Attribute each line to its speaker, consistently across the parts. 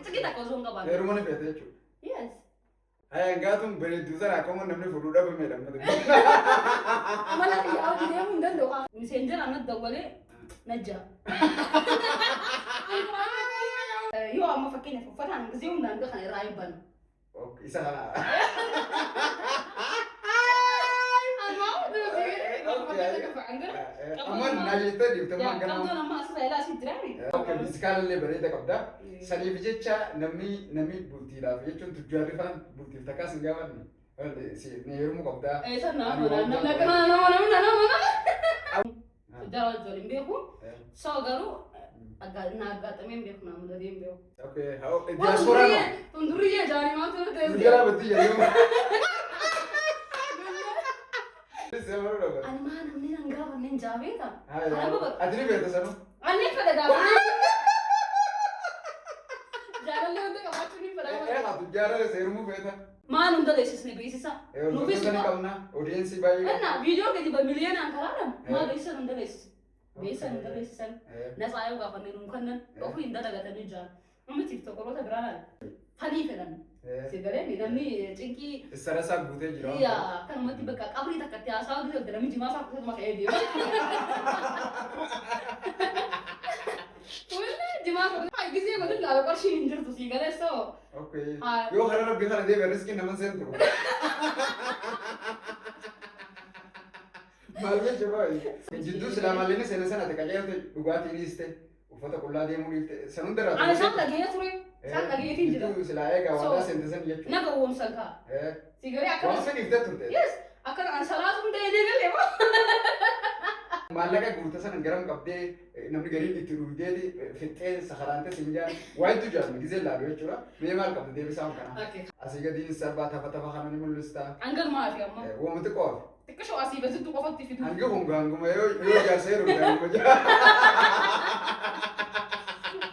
Speaker 1: Xiqqii takka osoo hin qabaanne.
Speaker 2: Heeruma ni feete jechuudha.
Speaker 1: Yes.
Speaker 2: Haya hangaatuun bareedduu sana akkuma namni fuudhuu dhabame dha.
Speaker 1: Amala kiyyaa hojii deemuu hin danda'u. Miseenjera na dawwalee na jaa. Yoo amma fakkeenyaaf uffataan gisee hundaan kana irraa hin banu.
Speaker 2: Isa kana. Amma naa jettee dhiifte amma
Speaker 1: Qabdoon
Speaker 2: ganama.
Speaker 1: amma asirraa ilaa asii jiraani.
Speaker 2: Akka fiizikaala illee bareeda qabda. Saniif jecha namni namni bultiidhaaf jechuun tujjaarri faan bultiif takkaas hin gaafanne. Ni heerumuu qabda.
Speaker 1: Eessa nama nama nama nama nama nama nama. Tujjaara wajjin waliin beeku. So garuu na aggaxamee hin beeku, na mudatee hin beeku.
Speaker 2: Okay. Diyaaspooraan hoo?
Speaker 1: Tunduriyyee jaanii maaltu na
Speaker 2: Nu
Speaker 1: ta'e?
Speaker 2: jalaa battii jedhee.
Speaker 1: Ani maa namni nan gaafanne hin jaabeeta.
Speaker 2: Ati ni beekta sanuu.
Speaker 1: Ani fedha gaafa. Jaalallee hunda qabaachuu ni fedha.
Speaker 2: Eegaa tujjaara heerumuu feeta.
Speaker 1: Maal hunda beeksisne beeksisa. Nuufis
Speaker 2: Hordoftoota ni qabna. Audience baay'ee qabna.
Speaker 1: Enna viidiyoo gadi ba miliyoonaan karaadhaan maal beeksisan hunda beeksisa. Beeksisan hunda beeksisan. Natsaa yoo gaafanne nuun kannan ofii hin dalagatanii jiran. Namni tiktokoroota biraa laala. Fanii fedhan. Si galee namni cinqii
Speaker 2: Sarasaa guutee jira.
Speaker 1: Yaa akkanumatti bakka qabrii takka itti haasawaa gisee namni jimaa isaa kutatuma ka'ee deema. Wallee jimaa kutatuma gisee godhin laala qarshiin hin jirtu si galee soo.
Speaker 2: Okay. Yoo karaa rabbii kana deebi'e riskiin nama seentu. Maal jechuudha baay'ee. Jidduu silaa maallinni seena sana ati qajeelte dhugaatii dhiiste uffata qullaa deemuu dhiifte san hundarraa.
Speaker 1: Ani isaan dhagee ture. Isaan dhageetiin jira.
Speaker 2: Jidduu silaa eegaa waadaa seente san jechuudha.
Speaker 1: Na gowwoomsan kaa. Si galee
Speaker 2: Waan
Speaker 1: akkana.
Speaker 2: san dhiiftee turte.
Speaker 1: Yes. Akkana an salaatu hunda eegee galee moo.
Speaker 2: Maallaqa guute sana garam qabdee namni gariin itti dhugdeeti fixxee sakaraantee siin jaan waa hedduu jaallu gizee laalu jechuudha. Mee maal qabda deebisaan kana?
Speaker 1: Okay.
Speaker 2: Asii gadiin sarbaa tafa tafa kana ni mul'ista.
Speaker 1: Hangalumaa fi amma.
Speaker 2: Uumamti qofa.
Speaker 1: Xiqqishoo asii basittu qofatti fidu.
Speaker 2: Hangi kun gaanguma yoo yoo jaarsa yeroo gaanguma jaa.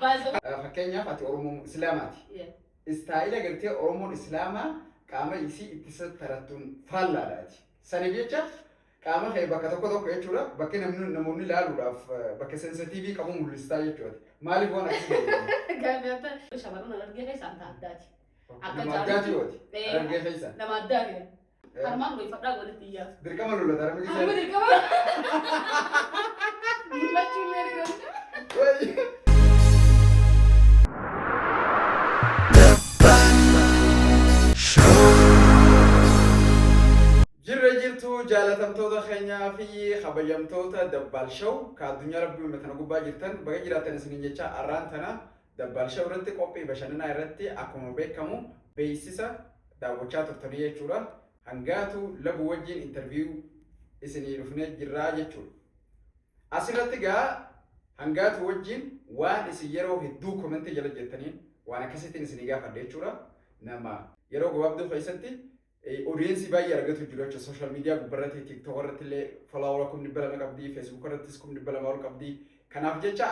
Speaker 1: Baay'ee.
Speaker 2: Fakkeenyaaf ati Oromoo Islaamaati. Istaayila gartee Oromoon Islaamaa qaama isii itti tarattuun faallaadhaati. Saniif jecha qaama kee bakka tokko tokko jechuudha bakki namni namoonni ilaaluudhaaf bakka sensitiivii qabu mul'istaa jechuudha. Maaliif waan akkasii godhu?
Speaker 1: Gaaffii akka shamarran Harargee keessaa anta addaati. Akka
Speaker 2: Nama addaati yooti. Harargee keessa.
Speaker 1: Nama addaati. Harmaan goifadhaa walitti iyyaatu.
Speaker 2: Dirqama lolata harmi
Speaker 1: Harmi
Speaker 2: keessa.
Speaker 1: dirqama. Mul'achuu illee ni danda'a.
Speaker 2: Jirra jirtu jaalatamtoota keenyaa fi kabajamtoota Dabbaal Show ka addunyaa rabbii uume tana gubbaa jirtan baga jiraattan isiniin jecha arraan tana Dabbaal Show irratti qophii bashannanaa irratti akkuma beekamu beeksisa daawwachaa turtanii jechuudha. Hangaatu Labu wajjin interview isinii dhufnee jirraa jechuudha. Asirratti gaa Hangaatu wajjin waan isin yeroo hedduu komentii jala jettaniin waan akkasittiin isinii gaafadhe jechuudha. Nama yeroo gabaabduu keessatti audience baay'ee argatu jiru jechuudha. Social media gubbarratti, TikTok irratti illee follower 200,000 qabdi, Facebook irrattis 200,000 ol qabdi. Kanaaf jecha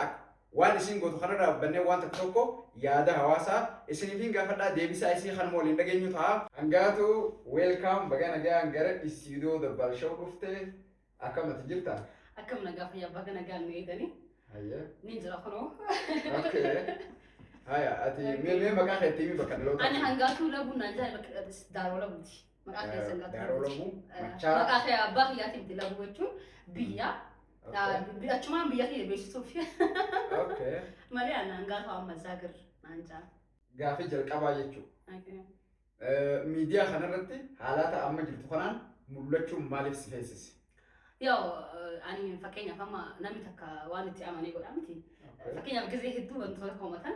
Speaker 2: waan isin gootu kana dhaabbannee waan tokko tokko yaada hawaasaa isiniif hin gaafadhaa, deebisaa isii kanuma waliin dhageenyu ta'a. Hangaatu, welcome, baga nagaan gara istiidiyoo Dabbaal Show dhufte. Akkam ati jirta?
Speaker 1: Akkam nagaa fayyaa, baga nagaan nu eeganii.
Speaker 2: Hayyee.
Speaker 1: Ni jira kunoo.
Speaker 2: Okay. Haya, ati mee maqaa keetti himi bakka dhaloota.
Speaker 1: Ani Hangaatuu Labuu naan jedhan, bakka Daaroo Labuuti. Maqaa keessa Hangaatuu
Speaker 2: Daaroo
Speaker 1: Labuuti.
Speaker 2: Labuu, Machaara.
Speaker 1: Maqaa kee abbaa kiyyaatiin itti Labuu jechuun biyya. Achumaan biyya kiyya beeksisuuf. Malee ani Hangaatuu amma Zaagir naan jedhan.
Speaker 2: Gaafii jalqabaa jechuudha. Miidiyaa kanarratti haalata amma jirtu kanaan mul'achuun maaliif si feesise?
Speaker 1: Yoo ani fakkeenyaaf amma namni takka waan itti amanee godhaa miti. Fakkeenyaaf gizee hedduu wantoota komatan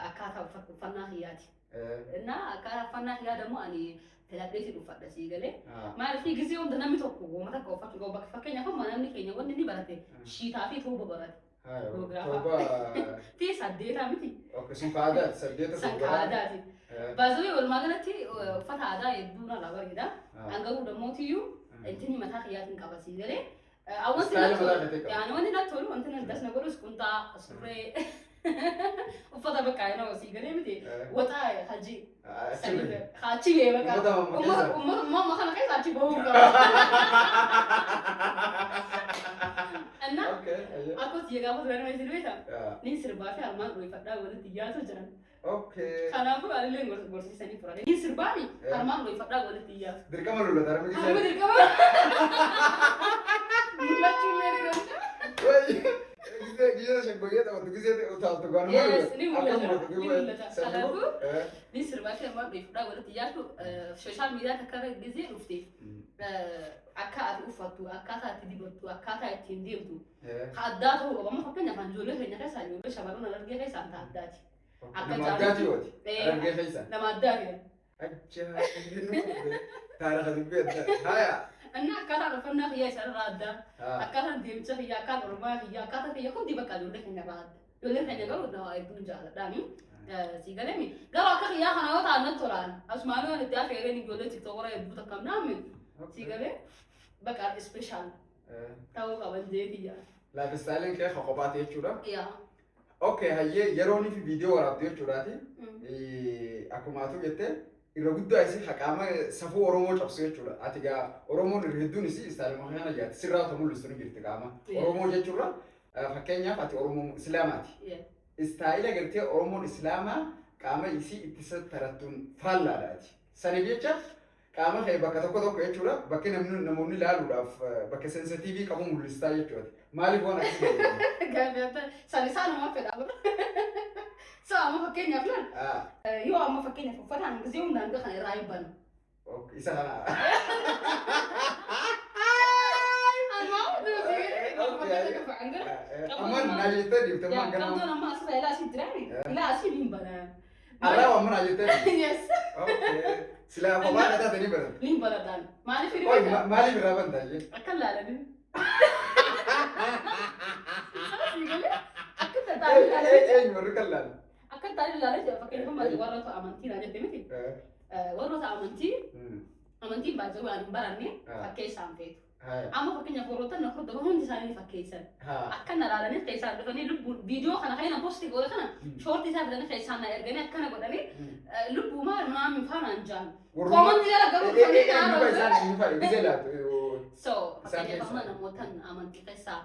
Speaker 1: akkaataa uffannaa kiyyaati. Innaa akkaataa uffannaa kiyyaa dammoo ani filadheetiin uffadha sii galee. Maaliif gizee hunda namni tokko wooma takka uffachuu qabu. Bakka fakkeenyaaf amma namni keenya wanni inni barate shiitaa fi tooba barate.
Speaker 2: Tooba.
Speaker 1: Fi saddeetaa miti.
Speaker 2: Okay, sun ka aadaati saddeeta.
Speaker 1: San ka aadaati. Baazawee walumaa galatti uffata aadaa hedduu narraa bareeda. An garuu dammootiyyuu intini mataa kiyyaatiin qaba sii galee. Wanti
Speaker 2: Istaayila
Speaker 1: natti
Speaker 2: mataa
Speaker 1: tolu,
Speaker 2: keetii qaba.
Speaker 1: yaani wanti natti tolu, wanti natti das na godhus qunxaa, surree, uffata bakka yeroo sii galee miti. Waxaa hajii.
Speaker 2: Achi bee.
Speaker 1: Achi bee bakka.
Speaker 2: Uummata mamma keessa.
Speaker 1: Uummata mamma kana keessa achi bahuu qaba. Inna
Speaker 2: Okay, hayyee.
Speaker 1: Akkoo tiyya gaafa turan nama isin beektaa? Niin sirbaa fi harmaan dhoofadhaa walitti yaatu jiran. Kanaafuu anillee gorsiisanii turan. Niin sirbaani harmaan dhoofadhaa walitti yaatu.
Speaker 2: Dirqama lolata harmi
Speaker 1: Harmi
Speaker 2: gisee.
Speaker 1: dirqama. Mul'achuu illee ni danda'a.
Speaker 2: Gisee gisee shaggoyyee taphatu gisee utaaltu gaanuma.
Speaker 1: Yes, ni mul'ata. Ni mul'ata. Kanaafuu niin sirbaa fi harmaan dhoofadhaa walitti yaatu social media takka irra gisee dhufte akka ati uffattu, akkaataa itti dibattu, akkaataa ittiin deemtu ka addaa ta'uu qaba. Amma fakkeenyaaf ani ijoollee keenya keessaa ijoollee shamarran Harargee keessaa ta addaati. Akka
Speaker 2: Nama addaati yooti. Harargee keessa.
Speaker 1: Nama addaati.
Speaker 2: Ajaa'iba! Taarika dubbii addaa. Haya.
Speaker 1: Inni akkaataan uffannaa kiyyaa isaanirraa addaa. Akkaataan deemsa kiyyaa, akkaan ormaa kiyyaa, akkaataa kiyya hundi bakka ijoollee keenya irraa adda. Ijoolleen keenya garuu nama hedduun jaaladhaani. Sii galeemi. Garuu akka kiyyaa kana yoo ta'an natti tolaan. Asumaanuu waan itti afeereen ijoollee TikTokora hedduu takka naame. Sii galee bakka special ta'uu qaban jee kiyya.
Speaker 2: Lifestyleiin kee kophaati jechuudha.
Speaker 1: Yaa.
Speaker 2: Okay, hayyee yeroonii fi viidiyoo waraabdu jechuudhaati. Akkuma atu jette irra guddaa isii haqaama safuu Oromoo cabsu jechuudha. Ati gaa Oromoon irra hedduun isii styleuma kana jaati sirraa otoo mul'istu ni jirti qaama. Oromoo jechuurra fakkeenyaaf ati Oromoo Islaamaati. Style gartee Oromoon Islaamaa qaama isii itti tarattuun faallaadha ati. Saniif jecha qaama kee bakka tokko tokko jechuudha bakki namni namoonni ilaaluudhaaf bakka sensitive qabu mul'istaa jechuudha. Maaliif waan akkasii godhu?
Speaker 1: Gaaffii adda san isaanuma fedha. So amma fakkeenyaaf laal yoo amma fakkeenyaaf uffataan gisee hundaan kana irraa hin banu.
Speaker 2: Isa kana. Amma naa jettee dhiifte maan ganama.
Speaker 1: Qabdoon amma asirra ilaa asii jiraani. Ilaa asii hin banaa.
Speaker 2: Alaa waan mana jettee dhiifte.
Speaker 1: Yes.
Speaker 2: Okay. Silaa kophaa dhataa ta'anii barate.
Speaker 1: Niin banadhaan. Maaliif
Speaker 2: Oi,
Speaker 1: hiriirra?
Speaker 2: maaliif irraa bantaa jee?
Speaker 1: Akka laalanii. Akka taa'anii ilaalanii.
Speaker 2: Eenyu warri kan laalu?
Speaker 1: Akka taa'anii ilaalanii fakkeenyaaf maali warroota amantii naa jette miti. Warroota amantii amantiin baay'ee waan hin baranne fakkeessaan feetu. Amma fakkeenyaaf warroota na hordofan hundi isaanii ni fakkeessan. Akka na ilaalanii keessaan dhufanii lubbuun viidiyoo kana kan post godhe kana short isaa fidanii keessaan na erganii akkana godhanii lubbuu maal maami faanaan jaan. Comment jala garuu dhufanii na
Speaker 2: Eenyu
Speaker 1: arrabsan.
Speaker 2: isaan eenyu fa'i gisee laatu?
Speaker 1: So
Speaker 2: Isaan
Speaker 1: fakkeenyaaf amma
Speaker 2: keessaa.
Speaker 1: namoota amantii keessaa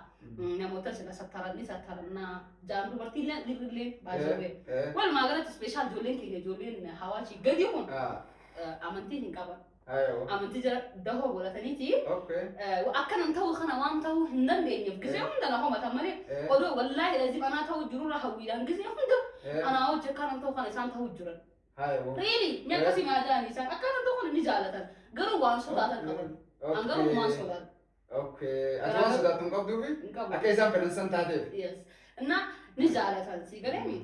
Speaker 1: namoota sila sattaranii sattarannaa jaan dubartiillee dhiirrillee baay'ee. Walumaa galatti special ijoolleen keenya ijoolleen hawaachii gadi kun amantii hin qaban. Amantii jala dahoo godhataniiti akkanan ta'uu kana waan ta'uu hin dandeenyeef gisee hunda na homatan malee odoo wallaahi lazim anaa ta'uu jirurra hawwiidhaan gisee hunda anaa hojii akkanan ta'uu kana isaan ta'uu jiran. Really ni akkasii maa ta'an isaan akkanan ta'uu kana ni jaalatan garuu waan sodaatan qaban. An garuu waan sodaatan
Speaker 2: Okay. Ati waan sodaattu hin qabduufi
Speaker 1: hin qabu.
Speaker 2: Akka isaan fedhan san taateef.
Speaker 1: Yes. Na ni jaalatan si galee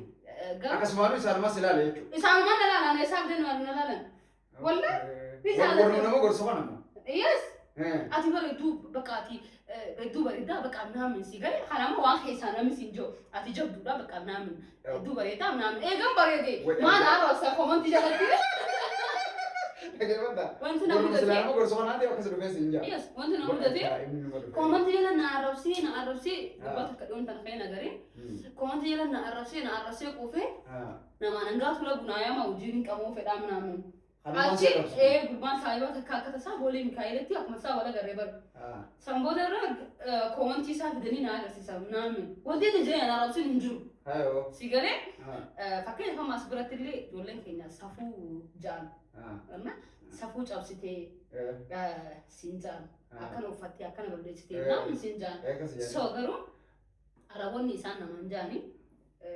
Speaker 1: garuu
Speaker 2: Akkasumaanuu isaanumas ilaala jechuudha.
Speaker 1: Isaanumaan na laalan isaan fidan na laalan. Wallahi ni jaalatan.
Speaker 2: Warri nama gorsu kana moo?
Speaker 1: Yes. Ati bara hedduu bakka ati hedduu bareedaa bakka naamin si galee kanaama waan keessaa namni siin jiru ati jabduudha bakka naamin hedduu bareedaa naamin eegan bareede maal haaromsa comment jalatti.
Speaker 2: Dhaggeeffadhaa.
Speaker 1: Wanti na
Speaker 2: Warri
Speaker 1: mudate
Speaker 2: silaa nama gorsu kanaa ta'e akkas dhufee siin jaa.
Speaker 1: Yes, wanti na mudate comment jala na arrabsee na arrabsee gubbaa takka dhiyoon tana fe'ee nagaree comment jala na arrabsee na arrabsee quufee namaan hangaa fuula bunaa yaama hojii hin qabuu fedhaa minaamin. Achi gurbaan saayibaa takka akka tasaa Boolee Mikaa'elitti akkuma isaa wal agarree bara. San booda irra comment isaa fidanii na agarsiisa minaamin. Wanti inni jireenya na arrabsuun hin jiru. Si galee fakkeenyaaf amma as biratti illee ijoolleen keenya safuu ja'an. Amma safuu cabsitee siin ja'an. Akkana uffattee akkana balleessitee namni siin ja'an. So garuu araboonni isaan namaan ja'anii.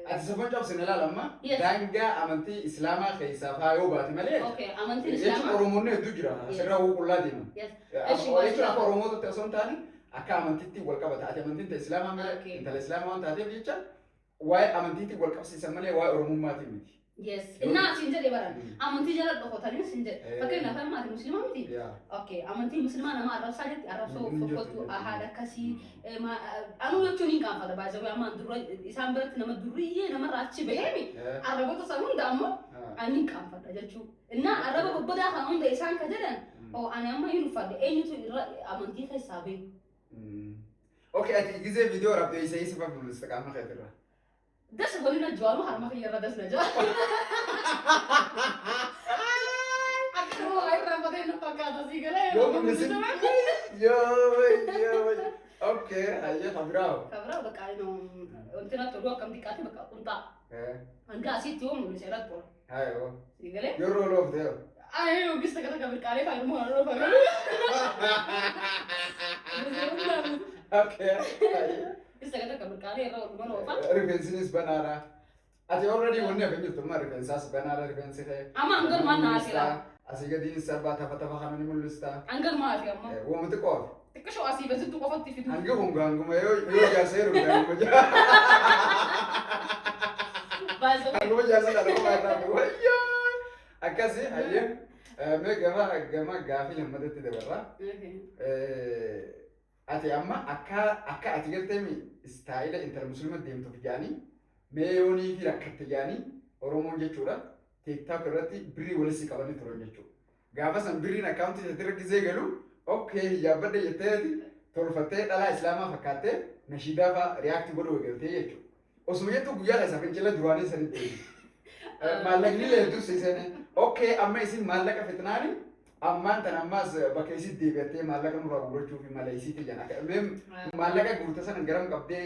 Speaker 2: Ati safuun cabsine ilaala amma
Speaker 1: Yes.
Speaker 2: Daangaa amantii Islaamaa keessaa faa yoo baate malee
Speaker 1: Okay, amantiin
Speaker 2: jechuun
Speaker 1: Islaamaa.
Speaker 2: Oromoonni hedduu jira asirraa qullaa deeman.
Speaker 1: Yes.
Speaker 2: Jechuun akka Oromootti osoo hin taane akka amantiitti wal qabata. Ati amantiin ta'e Islaamaa malee intala Islaamaa waan taateef jecha waa'ee amantiitti wal qabsiisan malee waa'ee Oromummaatiin miti.
Speaker 1: Yes. Innaa siin jedhe baran. Amantii jala dhokotanii siin jedhe. Fakkeenyaaf amma ati musliima miti. Okay, amantii musliimaa nama arrabsaa jetti arrabsoo
Speaker 2: Hin jirtu,
Speaker 1: fokkottu
Speaker 2: hin jirtu.
Speaker 1: Haadha akkasii anuu jechuun hin qaanfata baay'ee amma dura isaan biratti nama durriyyee namarraa achi baheemi arrabota san hunda ammoo ani hin qaanfadha jechuu. Innaa arraba babbadaa kana hunda isaan ka jedhan oo ani amma hin uffadhe eenyutu irra amantii keessaa beeku.
Speaker 2: Okay, ati gisee viidiyoo waraabdee isa isa fa mul'ista qaama keetirra.
Speaker 1: Das waliin ajwaanu harma kiyyarra das na jaa. Akka waa irraa fatee nu fakkaata sii galee.
Speaker 2: Yoo mul'isin. Yoo yoo. Okay, hayyee kabiraawo.
Speaker 1: Kabiraawo bakka inni Wanti natti tolu akkam xiqqaatti bakka qunxaa. Hanga asitti yoo mul'ise irratti tola.
Speaker 2: Hayo.
Speaker 1: Sii galee?
Speaker 2: Yeroo looftee.
Speaker 1: Ani yookiis takka takka mirqaalee fayyadamu waan loofa garuu.
Speaker 2: Okay.
Speaker 1: Isa takka takka mirqaalee irra walumaa loofa.
Speaker 2: Rifeensinis banaadha. Ati already wanni hafe jirtu amma rifeensaas banaadha rifeensi kee.
Speaker 1: Amma hangalumaan naa seera.
Speaker 2: Asii gadiin sarbaa tafa tafa kana ni mul'ista.
Speaker 1: Hangalumaa hafe amma.
Speaker 2: Uumamti qofa.
Speaker 1: Xiqqishoo asii basitti qofatti fidu.
Speaker 2: Hangi kun gaanguma yoo jaarsa yeroo gaanguma jaarsa.
Speaker 1: Baay'ee.
Speaker 2: Hanguma jaarsa dhala qofa irraa wayyoo. Akkasi hayyee mee gama gaafii lammatatti dabarra. Ati amma akka ati gartee style intala musliima deemtuuf jaanii mee yoonii fi rakkatte jaanii Oromoon jechuudha TikTok irratti birrii walitti qabanii turan jechuudha. Gaafa san birriin akkaawuntii isaatti irra gisee galu okay hijaabbadhe jetteeti tolfattee dhalaa islaamaa fakkaattee nashiidaa fa'aa react godhuu eegaltee jechuudha. Osuma jettu guyyaa keessaa fincila duraanii sanitti deebi. Maallaqni illee hedduu seene okay amma isin maallaqa fitnaani ammaan tan ammaas bakka isit deebi'attee maallaqa nurraa guurrachuu fi mala isiitti jedhan akka mee maallaqa guurte sana garam qabdee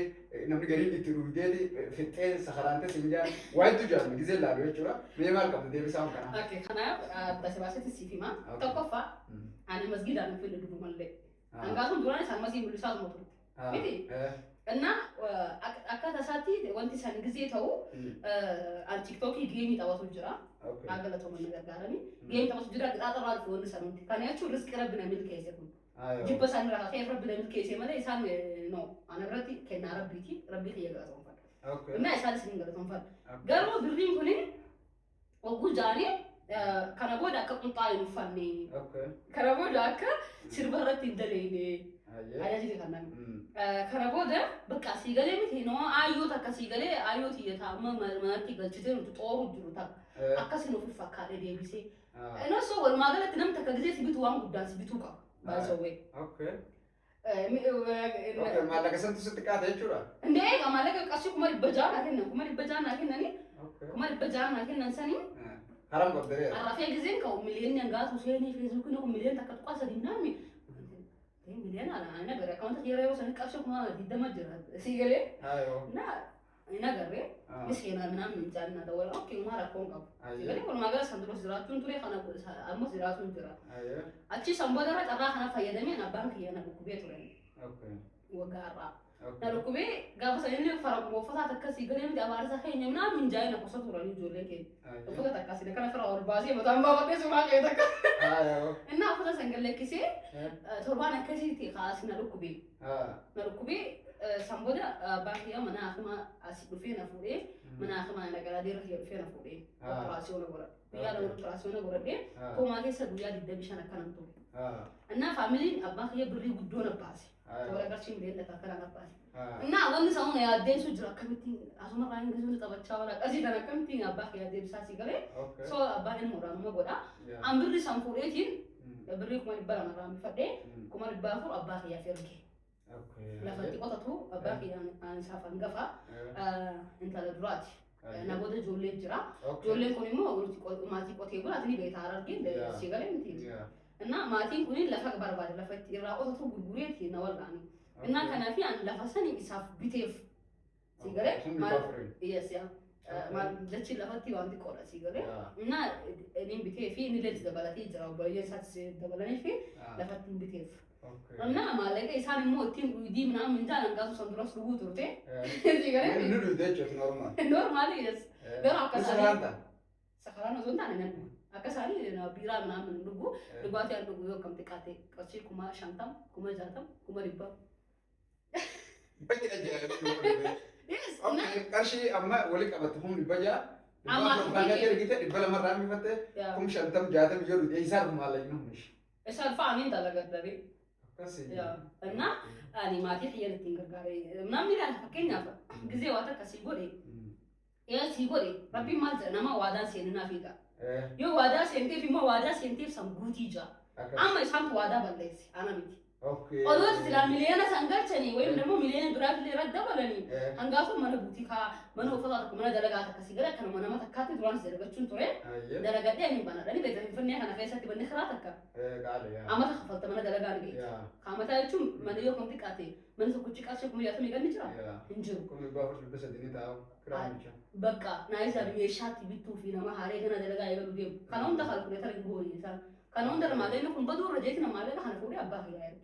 Speaker 2: namni gariin itti dhugdeeti fixxee sakaraante siin jaan waa hedduu jaalma gizee laalu jechuudha mee maal qabda deebisaan kana.
Speaker 1: Okay, kanaaf adda baasetti siif hima. Tokkoffaa ani masgiidaan hin finne durumallee. Hangaasuun duraan isaan masii mul'isaa tuma turte. Miti? እና akka tasaatti wanti san gizee ta'u an TikTokii game taphatu jira. Galatooma na gargaarani. Game taphatu jira qixaaxa dhufu wanni san hundi. Kana jechuun riskii rabbi na milkeesse kun. Jibba isaan irraa ka'ee rabbi na milkeesse malee isaan no ana irratti kennaa rabbiiti rabbii kiyya galatoomfadha. እና isaan isin galatoomfadha. Garuu birriin kuni hogguu jaanii kana booda akka qunxaa hin uffanne. Kana booda akka sirba irratti hin daleene. Ajajni kanaan. Kana booda bakka asii galee miti noo aayyoo takka asii galee aayyoo tiyya taa'amma manatti galchitee nuti xooru jiru takka. Akkasii nuuf fakkaatee deebisee. Innis walumaa galatti namni takka gisee si bitu waan guddaan si bituu qaba. Baay'isawwee.
Speaker 2: Okay. Maallaqa santu sitti qaata jechuudha.
Speaker 1: Indee egaa maallaqa qarshii 600,000 naa kennan 600,000 naa kennanii 600,000 naa kennan sanii
Speaker 2: Haram qabdaree.
Speaker 1: Arrafee giseen ka'u miliyoonni hangaatu seenii Facebookiin kun miliyoona 1.3 naami. Miliyoona ala ani agarre akkaawunta yeroo sanii qarshii 20,000 jira sii galee
Speaker 2: Hayo.
Speaker 1: na hin agarre ni seenaa minaan minjaan na dawwala okay maa rakkoon qabu. Sii galee walumaa gala san duras jiraachuun ture kana ammas jiraachuun jira. Achi san booda irra carraa kana fayyadamee abbaan kiyya na dhukkubee ture waggaa irraa. Na dhukkubee gaafa san inni fara uffata akkasii galee miti abaarsa keenya minaan minjaa'ee na qosa turanii ijoolleen keenya. Uffata akkasii kana fira ol baasee mataan baafadhee suuraa ka'e takka. Innaa uffata san galleessisee torbaan akkasiitti kaasii na dhukkubee. Na dhukkubee san booda abbaan kiyya mana hakimaa asii dhufee na fuudhee mana hakimaa na galaadee irra dhufee na fuudhee operaasiyoona godhadhe. Guyyaa 2 operaasiyoona godhadhee koomaa keessa guyyaa 25 akkanan ture. Innaa faamiliin abbaan kiyya birrii guddoo na baase. Toora qarshii miliyoona takka akkana na baase. Innaa wanni isaa hunda yaaddeessu jira akkamittiin asumarraa hin gisuun taphachaa oola qarshii kana akkamittiin abbaa kiyya deebisaa si galee so abbaan ilmoodhaan nama godha. An birrii san fuudheetiin birrii 200,000 irraa hambifadhee 400,000 abbaa kiyyaaf erge. Lafatti qotatu abbaa kiyya isaaf hangafa intala duraati. Na booda ijoollee jira. Ijoolleen kun immoo maatii qotee bulaati ni beektaa argin si galee miti. Innaa maatiin kun lafa barbaade lafa itti irraa qotatu gurgureeti na wal'aani. Innaa kanaaf an lafa sani isaaf biteef. Si galee? Yes yaa. Maal jechi lafatti waan xiqqoodha si galee. Innaa inni bitee fi inni illee dabalatee jira obboleeyyan isaatti dabalanii fi lafatti hin biteef. Innaa maallaqa isaan immoo ittiin dhugdii minaan minjaan hangaatu san duras dhuguu turte. Si galee?
Speaker 2: Inni dhugdee jechuudha normal.
Speaker 1: Normally yes. Garuu akka
Speaker 2: isaanii.
Speaker 1: Sakaraan osoo hin taane nan dhugu. Akka isaanii biiraa minaan hin dhugu. Dhugaatii an dhugu yoo akkam xiqqaate qarshii 50,000, 60,000, 100,000.
Speaker 2: Baay'ee ajaa'iba.
Speaker 1: Yes.
Speaker 2: Qarshii amma walii qabatte 600,000.
Speaker 1: Amma
Speaker 2: 400 ergite 200 irraa hambifatte 50,000 60 yoo dhugde isaa dhufu maallaqni humni.
Speaker 1: Isaan fa'aa dalagadhanii.
Speaker 2: Akkasii.
Speaker 1: እና ani maatii xiyyan ittiin gargaare namni ilaala fakkeenyaaf gizee waa takka sii godhe ee sii godhe rabbiin maal jedha nama waadaan seeninaa fiiga yoo waadaa seenteef immoo waadaa seenteef san guutii jira amma isaantu waadaa balleesse ana miti. Odoo silaa miliyoona san galchanii wayim immoo miliyoona biraatillee irratti dabalanii, hangaafu mana buutikaa, mana uffataa tokko, mana dalagaa takka si gara akkanuma nama takkaatti duraan si dalagachuun ture. Dalagadhee ani banadhani beekta. Finfinnee kana keessatti banni karaa takka amata kafalta, mana dalagaa ni beekta. Amataa jechuun mana yoo kan xiqqaate mana tokkichi qarshii 60,000 ganni jira hin jiru.
Speaker 2: 4,300 ni ta'a kiraamicha.
Speaker 1: Bakka naa isa meeshaatti bittuu fi nama haaree gana dalagaa eegaluu deemu. Kana hunda calculator hin goone isaan. Kana hunda maallaqni kun baduu irra jeetina maallaqa kana fuudhee abbaa kiyyaa erge.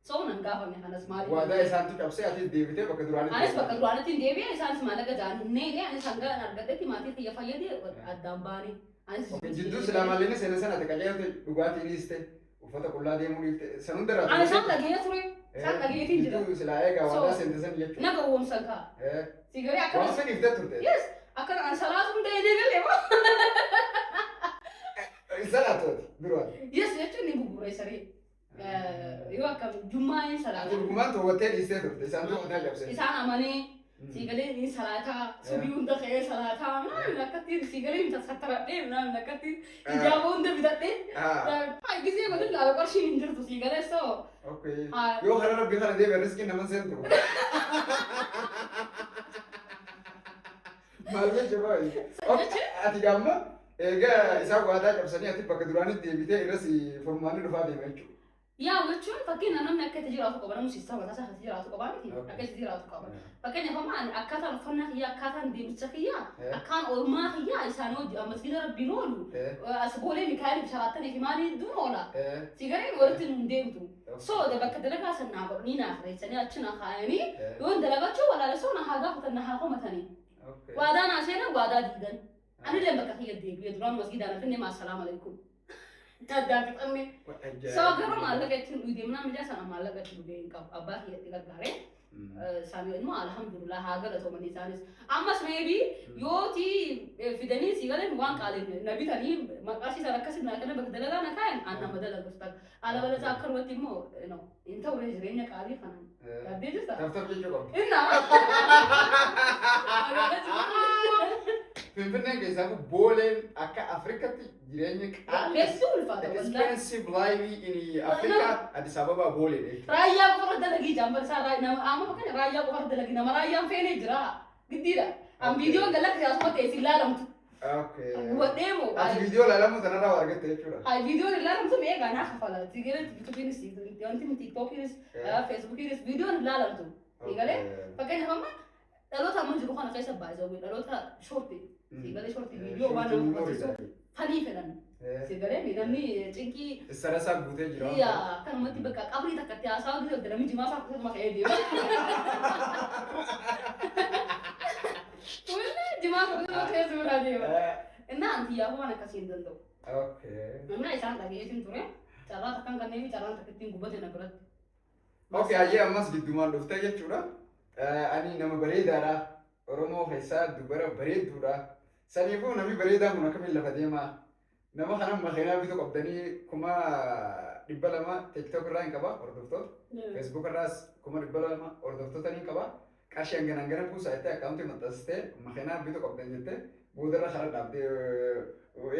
Speaker 1: So nan gaafanne kanas maaliif?
Speaker 2: Waadaa isaantu cabsee, atis deebitee bakka duraanitti.
Speaker 1: Anis bakka duraanitti hin deebi'e, isaanis maallaqa ja'an hin neene, anis hanga argadhetti maatii kiyya fayyade, addaan baane. Anis
Speaker 2: Jidduu silaa maallaqni seena sana ati qajeelte, dhugaatii dhiiste, uffata qullaa deemuu dhiifte, san hunda irraa.
Speaker 1: Ani isaan dhagee ture. Isaan dhageetiin jira.
Speaker 2: Jidduu silaa eegaa waadaa seente san jechuudha.
Speaker 1: Na gowwoomsan kaa. Si garee
Speaker 2: Waan
Speaker 1: akkana.
Speaker 2: san dhiiftee turte.
Speaker 1: Yes. Akkana an salaatu hunda inni galee moo?
Speaker 2: Salaatooti duraan.
Speaker 1: Yes, jechuun ni bubureessanii. Yoo akkam jummaa hin
Speaker 2: Ati
Speaker 1: salaata.
Speaker 2: dhugumaan to'attee dhiistee turte, isaantu waadaa cabse.
Speaker 1: Isaan amanee siigalee ni salaataa, subii hunda ka'ee salaataa naan akkatti siigalee hin tasattaradhee naan akkatti hijaaba hunda bitadhee. Haa, gisee godhin laala qarshiin hin jirtu siigalee so.
Speaker 2: Yoo kana rabbi kana deebi'e, riskiin nama seentu. Maal jechuudha? Ati gaamma egaa isaan waadaa cabsanii, ati bakka duraanitti deebitee irras furmaanni dhufaa deema jechuudha.
Speaker 1: Yaa, jechuun fakkeenya namni akka itti jiraatu qaba, namni siistama mataa isaa itti jiraatu qaba miti, akka itti jiraatu qaba. Fakkeenyaaf amma ani akkaataan uffannaa kiyyaa, akkaataan deemsa kiyyaa, akkaan oolmaa kiyyaa isaan hojii masgiida rabbiin oolu, as boolee Mikaa'el bisharattanii fi maalii hedduun oola. Sigareen walitti nun deemtu. So bakka dalagaa san naa godhanii naa kireessanii achi naa kaayanii, yoon dalagachuu walaale soo na haa gaafatan, na haa komatanii. Waadaa naa seenan, waadaa diidan. Ani illee bakka kiyya deebi'ee duraan masgiidaan finne maa assalaamu alaikum. Addaan fixanne. So garuu maallaqa ittiin dhugee mana mijaa sana maallaqa itti dhugee hin qabu. Abbaa kiyyatti gargaaree. Isaanii immoo alhamdulillah haa galatoomanii isaanis. Ammas maybe yooti fidanii si galan waan qaaliin na bitanii maqaa isaan akkasii naa kana bakka dalagaa na kaayan an nama dalagu takka. Ala balataa akkanumatti immoo no hin ta'u, jireenya qaalii kana. Yaaddee jirta?
Speaker 2: Taf jechuu qabdi.
Speaker 1: Inna.
Speaker 2: Finfinneen keessaa kun booleen akka Afrikatti jireenya qaalii.
Speaker 1: Hedduu ulfaata wallahi.
Speaker 2: Expensive life in Africa, Addis Ababa booleedha jechuudha.
Speaker 1: Raayyaa qofarra dalagii jaambal isaa raayyaa nama amma fakkeenya raayyaa qofarra dalagii nama raayyaan feenee jira. Giddiidha. An viidiyoon galakka asuma ta'e si ilaalamtu. Gubadhee moo?
Speaker 2: Ati viidiyoo ilaalamuu sanarraa waa argatte jechuudha.
Speaker 1: Ay, viidiyoon ilaalamtu mee egaa naa kafala. Tigeelee YouTubeiinis, wanti TikTokiinis, Facebookiinis viidiyoon ilaalamtu. Eegalee fakkeenyaaf amma dhaloota amma jiru kana keessa baay'ee dhaloota short, siigalee short viidiyoo waan nama hubachiisu fanii fedhan. Siigalee namni cinqii
Speaker 2: Sarasaa guutee jira.
Speaker 1: Yaa, akkanumatti bakka qabrii takka itti haasawaa gisee namni jimaa fa'aa akkasuma ka'ee deema. Wallee jimaa fa'aa ka'ee suuraa deema. Innaa anti yaafuu waan akkasii hin danda'u. Namni isaan dhageessin ture, carraa takkaan kanneen carraan takka ittiin gubate na biratti.
Speaker 2: Okay, ayyee ammas giddumaan dhuftee jechuudha. Ani nama bareedaadha. Oromoo keessaa dubara bareedduudha. Saniifuu namni bareedaan kun akkamiin lafa deemaa? Nama kana makiinaa bituu qabdanii, 200,000 TikTok irraa hin qaba hordoftoota. Facebook irraas 200,000 hordoftoota ni qaba. Qarshii hangana hangana buusaa jettee akkaawuntii maxxansitee makiinaa bituu qabdan jettee boodarra karaa dhaabdee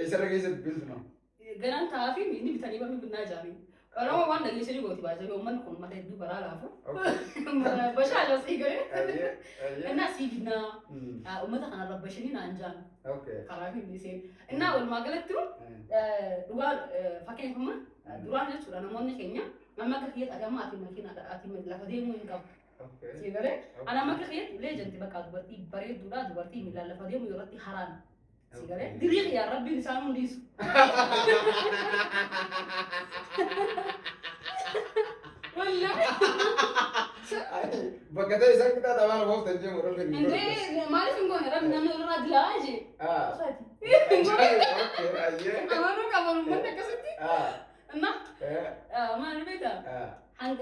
Speaker 2: eessarra keessa dubbisu nama.
Speaker 1: Ganaan ta'aa fi inni bitanii barri binnaa jaanii. Oromoo waan dhageessanii gooti baay'ee, uummanni kun uummata hedduu baraa laafu. Bashaasha sii galee. Innaa sii binnaa uummata kana rabbashanii naan jaan karaa fi inni. Innaa walumaa galatti dhugaa fakkeenyaaf amma duraan jechuudha namoonni keenya amma akka kiyya ati amma ati makiina ati lafa deemuu hin qabu. Sii galee ana amma akka kiyyatti leejanti bakka dubartii bareedduudha, dubartii miilaan lafa deemuu irratti haraan. Sii galee dirii kiyyaan rabbiin isaan hundiisu. Wallaahi.
Speaker 2: Bakka ta'e isaan qixaa xabaana ooftan jeemu rabbiin hin godhu.
Speaker 1: Indee maaliif hin goone, rabbi namni irraa dilaa jee. Amanuu qaban uummanni akkasitti. Inna maal beektaa,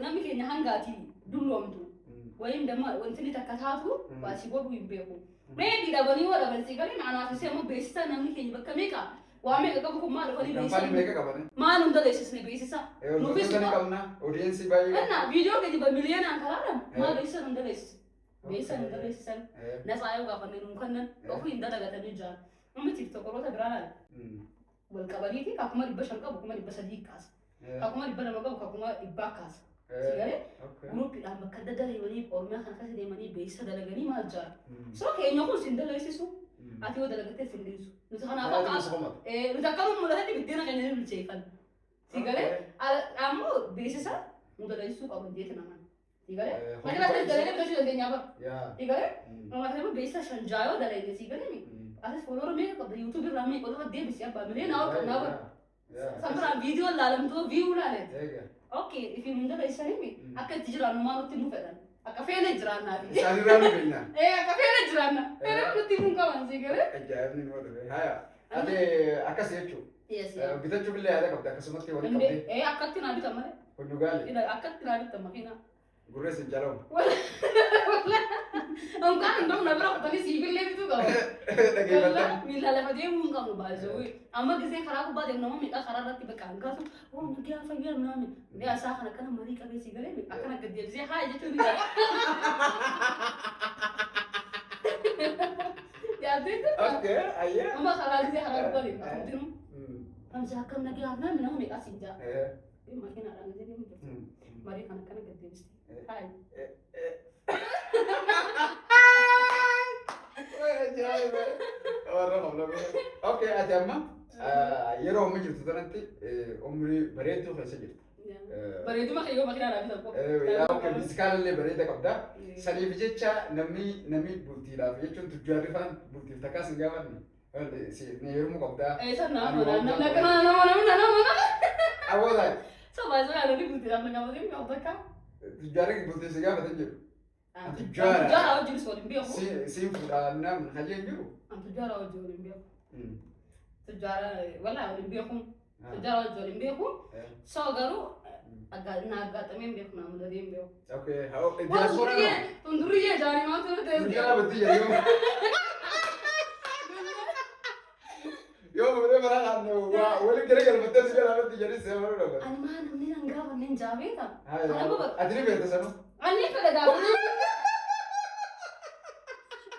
Speaker 1: namni keenya hangaatii dulloomtu wayim damma wanti inni takka taatu waa si godhuu hin beeku. Maybe dhabanii yoo dhaban si galee anaaf isee ammoo beeksisa namni keenya bakka meeqa waa meeqa qabu kun maal dhufanii
Speaker 2: Kaampaanii
Speaker 1: beeksisa.
Speaker 2: meeqa qabani?
Speaker 1: Maal hunda beeksisne beeksisa. Nuufis
Speaker 2: Hordoftoota ni qabna. Audience baay'ee
Speaker 1: Inna viidiyoo gadi ba miliyoonaan karaadhaan maal beeksisa hunda beeksisa. Beeksisa hunda beeksisan. Natsaa yoo gaafanne nuun kennan ofii hin dalagatanii jiran. Namni TikTokeroota biraa laala. Wal qabaniiti 500,000 qabu 300,000 kaasa. Ka 200,000 qabu ka 100,000 kaasa. Si galee groupiidhaan bakka adda addaa deemanii, Oromiyaa kana keessa deemanii beeksisa dalaganii maal jaa. So keenya kun sin dalagsisuu, ati yoo dalagattee sin dhiisu. Nuti kanaaf akka nuti akkanuma mul'atatti biddeena keenya ni bilcheeffanna. Si galee ammoo beeksisa nu dalagsisuu qaban jeeti namaan. Si galee makiinaa keessa dalagee bitachuu dandeenya bara. Si galee nama kana beeksisa shan jaayoo dalagne, si galee atis follower meeqa qabda, YouTube irraa meeqa olirra deebisi, abbaa miliyoona ol qabnaa bara. San biraan viidiyoo laalamtuu view laale. Okay, ifi hunda dalagsanii akka itti jiraannu maal nutti nu fedhan. Akka feene jiraannaafi.
Speaker 2: Isaanirraa nu beekna.
Speaker 1: Ee, akka feene jiraanna. Feene nutti himuu qaban, si galee.
Speaker 2: Ajaa'ibni nama dhufe. Haya. Ati akkas jechuun.
Speaker 1: Yes.
Speaker 2: Bitachuuf illee yaada qabda akkasumatti walitti qabdee.
Speaker 1: Ee, akkatti naa bitan malee.
Speaker 2: Kun dhugaali.
Speaker 1: Akkatti naa bitan makiinaa.
Speaker 2: Gurrees hin jalamu.
Speaker 1: Unkaan hunduu na bira kutanii siifillee bituu qaba.
Speaker 2: Dhageeffattan.
Speaker 1: Miila lafa deemuu hin qabnu baay'ee. Amma gisee karaa gubbaa deemu nama miidhaa karaa irratti bakka hangaatu oo nagaa fayyaa naami. Mee asaa kana akkana marii qabee si galee akkana gad deebisee haa jechuun ni jira. Yaaddee jirta.
Speaker 2: Okay, ayyee.
Speaker 1: Amma karaa gisee karaa gubbaa deemu hundinuu. Hamza akkam nagaa naami, nama miidhaa siin jaa. Makiinaadhaan gisee deemu jirtu. Marii kana akkana gad deebiste. Haa.
Speaker 2: Ajaa'iba. Warra qabna. Okay, ati amma yeroo amma jirtu tanatti umrii bareedduu keessa jirta.
Speaker 1: Bareeduma kiyyoo makiinaadhaan bitan qofa.
Speaker 2: Yaa, okay, physical illee bareeda qabda. Saniif jecha namni bultiidhaaf jechuun tujjaarri faan bultiif takkaas hin gaafanne. Ni heerumuu qabdaa.
Speaker 1: Eessa nama namni akkana nama nama nama nama.
Speaker 2: Awwaala.
Speaker 1: So baay'ee yaadonni bultiidhaaf na gaafatee mi'a bakka.
Speaker 2: Tujjaarri bultii si gaafatan jiru. Tujjaara.
Speaker 1: Tujjaara wajjinis waliin beeku.
Speaker 2: Siin fuudhaa namni hajeen jiru.
Speaker 1: Tujjaara wajjin waliin beeku. Tujjaara walaa waliin beeku. Tujjaara wajjin waliin beeku. So garuu na aggaxamee hin beeku, na mudatee hin beeku.
Speaker 2: Okay, diyaaspoora nama.
Speaker 1: Tunduriyyee jaanii maaltu na ta'e?
Speaker 2: Tujjaara bultii jedhu. Yoo fuudhee mana naannoo waliin gara galfattee si jalaa jedhee si amanuu dhaban.
Speaker 1: Ani maa namni nan gaafanne hin jaabeeta.
Speaker 2: Ati ni beekta sanuu.
Speaker 1: Ani fedha gaafa.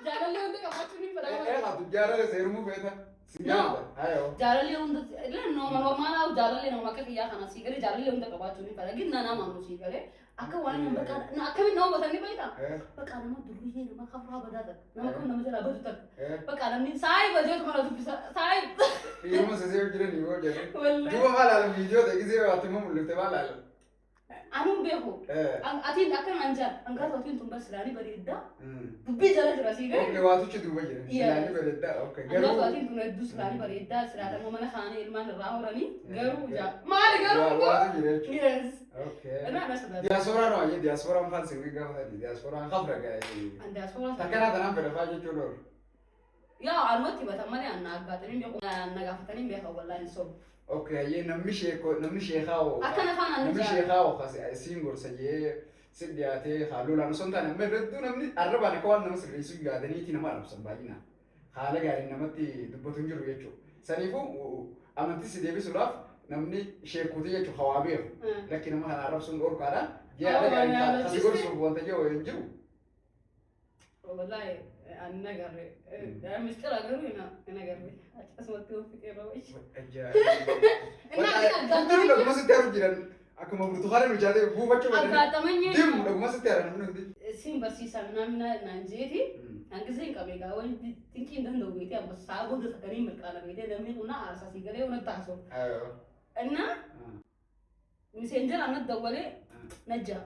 Speaker 1: Jaalallee hunda qabaachuu ni fedha.
Speaker 2: Ee, tujjaara seerumuu feeta. Si gaafata. Hayoo.
Speaker 1: Jaalallee hunda nooma normaalaa, jaalallee nama akka kiyyaa kana sii galee jaalallee hunda qabaachuu ni fedha. Ginna nama nu sii galee akka waan nama bakka akkamiin nama hubatanii beektaa? Bakka nama duriyyee, nama kafraa badaa takka, nama kam nama jalaa badu takka. Bakka namni saayi bajeetu mana dubbisa saayi.
Speaker 2: Dhiiruma sisee jiran yoo jedhu.
Speaker 1: Wallahi.
Speaker 2: Duuba maal ilaalan, viidiyoo ta'e gisee waatti immoo mul'ifte maal ilaalan?
Speaker 1: Anuun beeku. Atiin akka naan jaan hangaatu atiin tun barsiisaanii bareeddaa. Dubbii jala jira sii galee.
Speaker 2: Okay, waatuchi duuba jira. Silaanii bareeddaa. Okay,
Speaker 1: Hangaatu
Speaker 2: garuu.
Speaker 1: atiin tun hedduu silaanii bareeddaa, silaadha mana kaanii ilmaan irraa horanii garuu jaa. Maali garuu?
Speaker 2: Waatu jira jechuudha.
Speaker 1: Yes.
Speaker 2: Okay.
Speaker 1: Irraa na sodaata.
Speaker 2: Diyaaspooraan waayee diyaaspooraan faan sirrii gaafatani. Diyaaspooraan kafra gaa'ee.
Speaker 1: An diyaaspooraan.
Speaker 2: Takkanaa tanaan fedha faa jechuun oolu.
Speaker 1: Yaa, anumatti himatan malee an aggaatanii beeku, na gaafatanii beekan, wallaahi hin sobu.
Speaker 2: Okay, hayyee, namni sheekoo namni sheekaa hoo.
Speaker 1: Akkana afaan an
Speaker 2: Namni
Speaker 1: jaa.
Speaker 2: sheekaa hoo siin gorsa jee si dhiyaatee haa lolaan osoo hin taane, amma hedduu namni arrabaan akka waan nama sirreessuu yaadaniiti nama arrabsan baay'inaan. Haala gaariin namatti dubbatu hin jiru jechuudha. Saniifuu amantii si deebisuudhaaf namni sheekuutii jechuudha hawaa beeku. Lakki, nama kana arrabsuun dhorkaadha. Jee haala gaariin kasi gorsuuf wanta jiru hin jiru.
Speaker 1: Wallaahi ani nagarre. Mistira garuu hin agarre. Akkasumatti of fixee baay'ee.
Speaker 2: Hundinuu dhuguma sitti haru jiran akkuma burtukaana bilchaatee buufachuu badanii.
Speaker 1: Aggaxamanii.
Speaker 2: Dimu dhuguma sitti haran namni hundi.
Speaker 1: Siin barsiisan namni naan jeeti. Hanqisee hin qabne gaa, wanti xiqqii hin danda'u beetee, amma sa'a booda sakkanii mirqaana beetee, namni kun na aarsa sii galee waan taasisu. Inna miseenjera na dawwalee na jaa.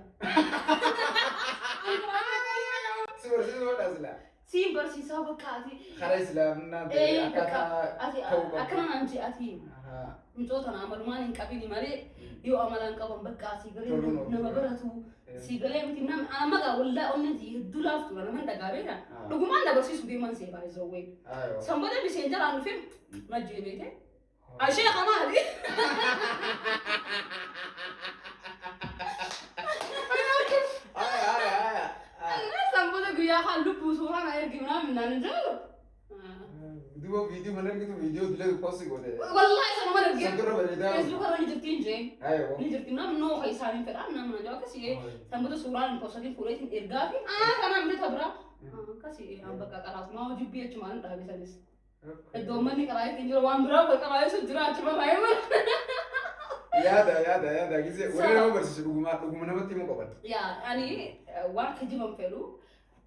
Speaker 2: Si barsiisuu godhaa silaa.
Speaker 1: Siin barsiisaa bakka ati.
Speaker 2: Karaa islaaminaa ta'e
Speaker 1: Ee,
Speaker 2: akkaataa
Speaker 1: ati
Speaker 2: ta'uu qabu.
Speaker 1: akkana naan jee, ati micoota na amalumaan hin qabini malee yoo amalaan qaban bakka sii galee
Speaker 2: Toluun oolu.
Speaker 1: nama baratu sii galee miti nama amma gaa, wallaa onneen hedduu laaftu nama hin dhagaa beeka. Dhugumaan na barsiisuu deeman see baay'ee. Sanbata miseenjaraan dhufee na jee beete. Ashee kamaali. Sanbata guyyaa kaan lubbuu suuraa na ergi minaan hin jiru.
Speaker 2: Duuba viidiyoo mana argitu, viidiyoo dilee post goote.
Speaker 1: Wallaahi sanuma argee.
Speaker 2: Santurra bareedaa.
Speaker 1: Facebook irra ni jirti hin jeen.
Speaker 2: Ayoo.
Speaker 1: Ni jirti, namni noo kan isaanii fedhan namni na akkasii sanbata suuraan hin postatiin fuudheetiin ergaa fi kanaan bita biraa. Akkasii bakka qaraasumaa hojii biyya achumaan dhaabe sanis. Iddoo manni karaa ittiin jiru waan biraa wal qaraayee jira achuma baay'ee.
Speaker 2: Yaada, yaada, yaada. Gisee warri nama barsiisu dhuguma dhuguma namatti himuu qaban.
Speaker 1: Yaa, ani waan kijiban fedhu.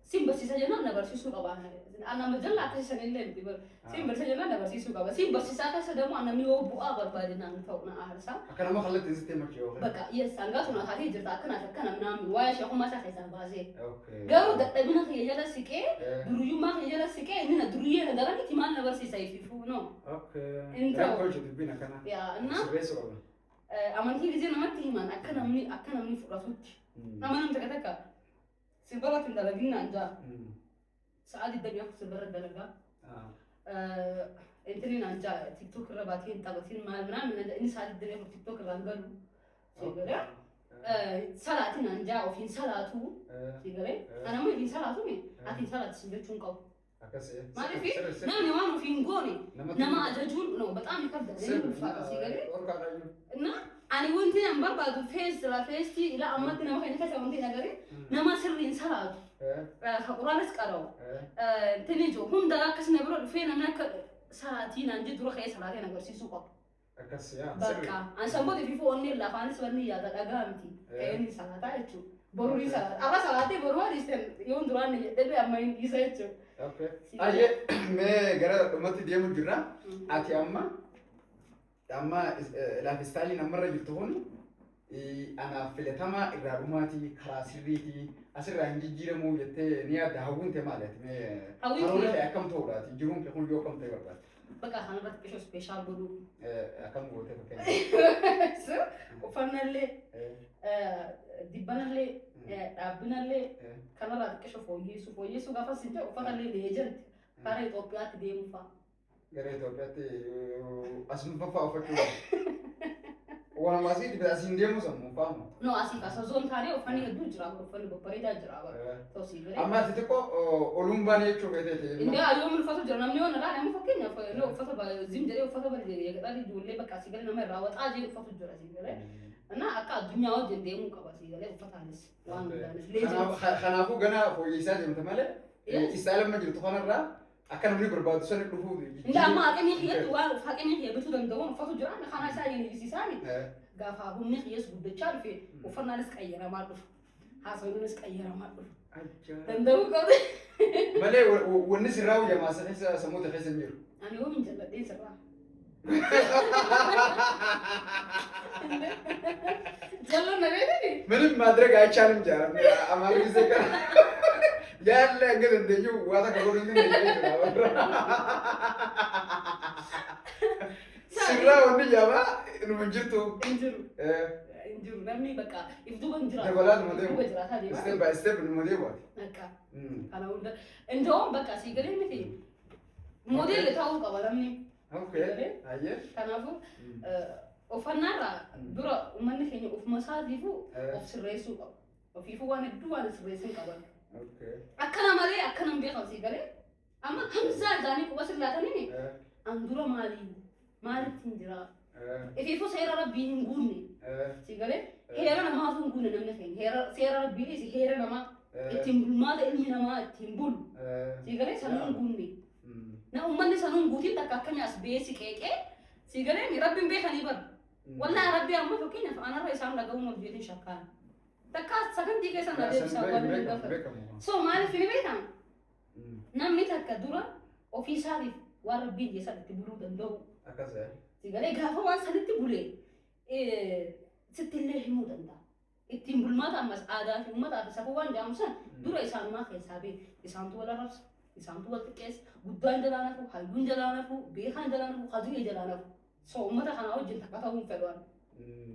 Speaker 1: Sin barsiisa jennaan na barsiisuu qaba. Nama jala akka isanillee miti bar. Sin barsiisa jennaan na barsiisuu qaba. Sin barsiisaa keessa ደግሞ namni yoo bu'aa barbaade naan ta'u na aarsa.
Speaker 2: Akka nama kallattiin sitti himachuu yoo
Speaker 1: Bakka yes, hangaatu na taatee jirta, akkanaaf akkana namni waa'ee sheekummaa isaa keessaa baasee. Garuu dadhabina kiyya jala siqee, duruyyummaa kiyya jala siqee, inni na duruyyee na daranitti maal na barsiisa ififuu no. Hin ta'u.
Speaker 2: Rakkoo jechuun dubbiin akkana.
Speaker 1: Yaa, እና
Speaker 2: Sirreessuu qaban.
Speaker 1: Amantii gisee namatti himan akka namni fudhatutti. Nama nam takka takka sirbarratti hin dalaginaan jaa. Sa'a 24 sirbarra dalagaa. Intini naan jaa, TikTok irra baatee hin taphatin maal minaan, inni sa'a 24 TikTok irraa hin galu. Sigalee salaati naan jaa, ofiin salaatu sigalee. Ana immoo ofiin salaatu mi ati hin salaatu sin jechuun qabu.
Speaker 2: Akkasii.
Speaker 1: Maaliif namni waan ofiin goone nama ajajuun no በጣም ይከብዳል። Inni ulfaata sigalee. እና ani wanti an barbaadu fees la feestii ila ammatti nama keenya keessa wanti agarre nama sirriin salaatu, ka quraanis qara'u, intini jiru hunda akkasuma bira dhufee namni akka salaatii naan jedhu dura ka'ee salaatiin agarsiisuu qaba.
Speaker 2: Akkasii yaa.
Speaker 1: Bakka an sanboota fi onnee lafaanis wanni yaada dhagaa miti ka'een salaataa jechuudha. Boruu ni salaata. Arra salaatee boruu adiisten yoon duraan jedhee amma hin dhiisa jechuudha.
Speaker 2: Ayyee, mee gara dhumatti deemu jirra. Ati amma lifestyle ammarra jirtu kun anaaf filatamaa irraa dhumaatii karaa sirriitii asirraa hin jijjiiramuu jettee ni yaadda? Hawwiin tee maali ati mee?
Speaker 1: Hawwiin
Speaker 2: karoorri
Speaker 1: kiyya-
Speaker 2: kee akkam ta'uudhaati? Jiruun kee kun yoo akkam ta'e barbaadde?
Speaker 1: Bakka kanarratti qishoo special godhuu.
Speaker 2: Akkam gootee fakkeenyaaf?
Speaker 1: Uffannallee, dibbanallee, dhaabbinallee kanarraa xiqqisho fooyyeessuu fooyyeessuu gaafa sin jedhu uffatallee legend karaa Itoophiyaatti deemuu fa'a.
Speaker 2: Gara Itoophiyaatti as nu faffaa uffachuu waanuma asitti asiin deemu sammuu faamu.
Speaker 1: No, asiif as osoo hin taane uffanni hedduu jira, uffanni babbareedaa jira bara. Tosii galee.
Speaker 2: Amma ati xiqqoo oluun baane jechuu feeteeti.
Speaker 1: Indee ayoom uffatu jira, namni yoo na amma fakkeenyaaf yoo uffata zim jedhee uffata bari ijoollee bakka asii galee nama irraa waxaa jee uffatu jira asii galee. እና akka addunyaa wajjin deemuu qaba asii galee, uffataanis waan hundaanis legend.
Speaker 2: Kanaafuu gana fooyyessaa deemte malee style amma jirtu kanarraa akka namni barbaadu sana dhufuu.
Speaker 1: Indee amma haqni kiyyatti waan haqni kiyya bituu danda'uun uffatu jira, kana isaa yeenisisaani gaafa humni kiyyees guddachaa dhufe uffannaanis qayyaramaa dhufa. Haasawuunis qayyaramaa dhufa. Danda'uu qabde.
Speaker 2: Malee wanni sirraa hojjamaa keessa sammuuta keessa hin jiru.
Speaker 1: Ani yoo hin jalladheen sirraa. Jalloon na beekani?
Speaker 2: ምንም ማድረግ አይቻልም። ጃ አማሪ ጊዜ ቀን ያለ እንግዲህ እንደዩ ዋታ ከጎን sirraa wanni jabaa numa hin jirtu.
Speaker 1: Hin jiru. Hin jiru, namni bakka if duuba hin jiraatu.
Speaker 2: Dabalaatuma deemu.
Speaker 1: Duuba jiraataa deema.
Speaker 2: Step by step numa deemu.
Speaker 1: Bakka kana hunda እንደውም በቃ ሲገሌ miti moodeelli ta'uu qaba namni.
Speaker 2: Okay. Ayyee.
Speaker 1: Kanaafuu uffannaarraa dura uummanni keenya ofuma isaatiifuu of sirreessuu qaba. Ofiifuu waan hedduu waan sirreessin qaban. Akkana malee akkana hin beekan sii galee. Amma Hamzaa isaanii quba sillaatanii an dura maalii maalitti hin jira. Ifiifuu seera rabbii hin guunne sii galee, heera namaatu hin guunne namni keenya, heera seera rabbii heera namaa ittiin bulmaata ilmi namaa ittiin bulu sii galee sanuu hin guunne. Na uummanni sanuu hin guutiin takka akkamii as ba'ee si qeeqee sii galee rabbiin beekanii bara. Wallaahi rabbii amma fakkeenyaaf anarra isaan dhaga'uun hojjetin shakkaan. Takka sagantii keessa na deebisaa waan hin gaafatu. So maaliif ni beekama? Namni takka dura ofii isaatiif waan rabbiin jeessan itti buluu danda'u.
Speaker 2: Akkas.
Speaker 1: Si galee gaafa waan sanitti bulee sittillee himuu danda'a. Ittiin bulmaata ammas aadaa fi uummataa fi safuu waan jedhamu san dura isaanumaa keessaa beeku. Isaantu wal arrabsa, isaantu wal xiqqeessa, guddaan jalaa nafu, hayyuun jalaa nafu, beekaan jalaa nafu, hazu'ee jalaa nafu. So uummata kana wajjin takka ta'uu hin fedhu ani.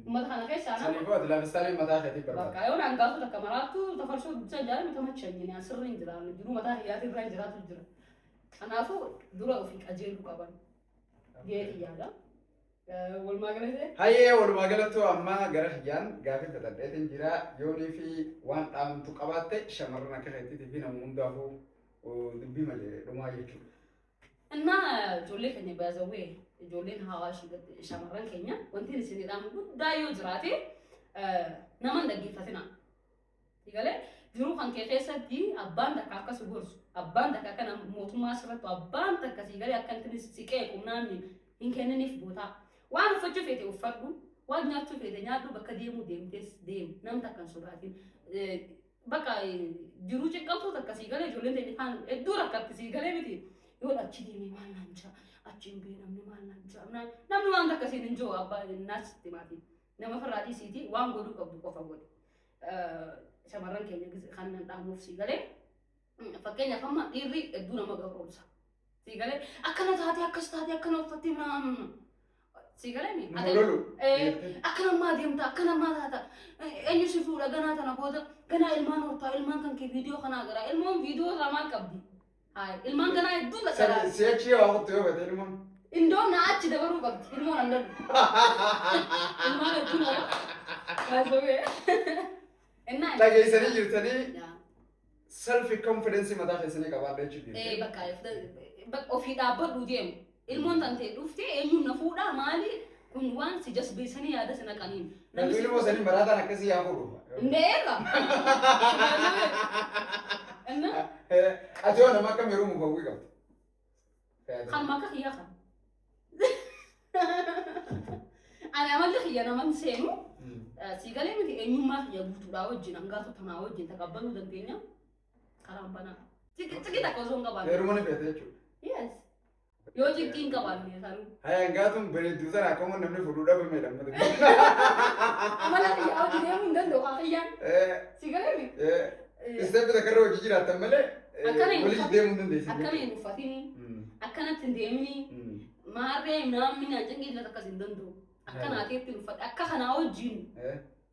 Speaker 1: Uummata kana keessaa nama
Speaker 2: Saniifuu ati lifestyle mataa keetii barbaada.
Speaker 1: Bakka yoo naan gaafa takka maraattu tafarsoo dubbisaa jaalame tamachanyine asirra hin jiraanne jiru mataa hiyyaatii irra hin jiraatu jira. Kanaafuu dura ofii qajeeluu qaban. Geeti yaada. Walumaa galatti.
Speaker 2: Hayyee, walumaa galattuu amma gara kiyyaan gaafii fixadheetiin jira. Yoonii fi waan dhaamtu qabaatte shamarran akka keetiitii fi nama hundaafuu dubbii malee dhumaa jechuudha.
Speaker 1: እና ijoollee keenya baazawwee, ijoolleen hawaashii shamarran keenya, wanti isin dhaamu guddaa yoo jiraate nama hin dhaggeeffatina. Galee jiruu kan kee keessatti abbaan takka akka si gorsu, abbaan takka akka mootummaa asirrattu, abbaan takka si galee akka inni si qeequ namni hin kenniniif bootaa. Waan uffachuu feete uffadhu. Waan nyaachuu feete nyaadhu, bakka deemuu deemtes deemu, namni takka hin sodaatin. Bakka jiruu ciqqamtuu takka sii galee, ijoolleen teenya kaan hedduu rakkatti, sii galee miti. Yoo achi deemee maal naan jaa, achi hin bee, namni maal naan jaa, namni waan takka siin hin jiru, abbaa naasitti maatii. Nama ofirraa dhiisiiti, waan godhuu qabdu qofa godhi. Shamarran keenya kan nan dhaamuuf, sii galee, fakkeenyaaf amma dhiirri hedduu nama gabroomsa. Sii galee, akkana taate, akkas taate, akkana uffattee naan sii galee mi?
Speaker 2: Nama lolu.
Speaker 1: Akkana ammaa deemta, akkana ammaa taata. Eenyu si fuudha ganaa tana booda, ganaa ilmaan hortaa, ilmaan kan kee viidiyoo kanaa gara, ilmoon viidiyoo irraa maal qabdi? Hayi, ilmaan ganaa hedduu dhaqaraa.
Speaker 2: Si'achi yoo hafutti yoo bate ilmoon.
Speaker 1: Indoon na achi dabaruu qabdi, ilmoon an darbu. Ilmaan hedduu nama. Baay'ee. Innaa.
Speaker 2: Dhageessanii jirtanii, self confidence mataa keessanii qabaadha jechuudha.
Speaker 1: Bakka ofii dhaabbadhu deemu. Ilmoon tan ta'e dhuftee eenyuun na fuudhaa, maali kun waan si jasbeessanii yaada si naqaniin.
Speaker 2: Namni ilmoo sanii maraataan akkasii yaa fuudhu.
Speaker 1: Indeega. Inna.
Speaker 2: Ati yoo nama akkam yeroo muufawwii qabdu?
Speaker 1: Kanuma akka kiyyaa kan. Ani amalli kiyya naman seenu, sii galee miti, eenyummaa kiyya guutuudhaa wajjin, hangaatu tanaa wajjin taqabbaluu dandeenya. Karaan banaa. Xiqqii takka osoo hin qabaanne.
Speaker 2: Heeruma ni feete jechuudha.
Speaker 1: Yes. Yoo xiqqii hin qabaanne sanuu.
Speaker 2: Haya, hangaatuun bareedduu sana akkuma namni fuudhuu dhabame lammata.
Speaker 1: Amala kiyyaa hojii deemuu hin danda'u kaa kiyyaan. Si galee miti.
Speaker 2: Step takka irra hojii jiraattan malee
Speaker 1: Akkana hin
Speaker 2: walii
Speaker 1: uffatin.
Speaker 2: deemuu hin dandeessan.
Speaker 1: Akkana hin uffatini. Akkanatti hin deemini. Maarree namni naan cinqii akkas hin danda'u. Akka naateetti hin uffadhe. Akka kanaa wajjin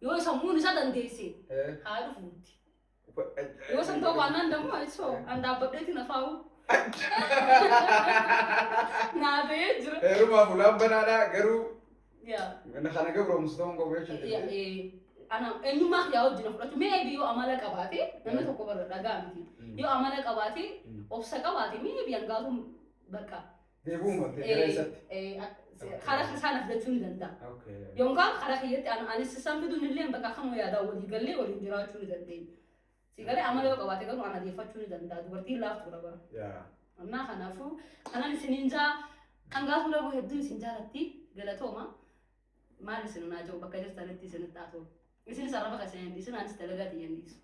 Speaker 1: yoo sammuun isa dandeesse haa dhufuutti. Yoo san ta'uu baannaan dammoo isoo an dhaabbadheetiin afaa'u. Naa ta'ee jira.
Speaker 2: Heerumaaf ulaan banaadha, garuu
Speaker 1: Yaa.
Speaker 2: kana gabroomsu ta'uu hin qabu jechuudha.
Speaker 1: Ana eenyummaa kiyyaa wajjin fudhachuu, maybe yoo amala qabaate, namni tokko bara dhagaa miti. Yoo amala qabaate, obsa qabaate, maybe hangaatu bakka.
Speaker 2: Deebi'uu malte gara isatti.
Speaker 1: Karaa isaan fudhachuu ni danda'a. Yookaan karaa kiyyatti anis isaan fiduun illee bakka akkanuma yaadaan walii gallee waliin jiraachuu ni dandeenya. Si galee, amala yoo qabaate garuu ana deeffachuu ni danda'a. Dubartiin laaftuudha bara. Ammaa kanaafuu kanan isiniin jaa, hangaatu dhabuu hedduu isin jaalatti, galatooma. Maal isin naa jiru, bakka jirtanitti isinitti haa ta'u. Isinis arraba keessan hin dhiisin, anis dalagaa xiyya hin dhiisu.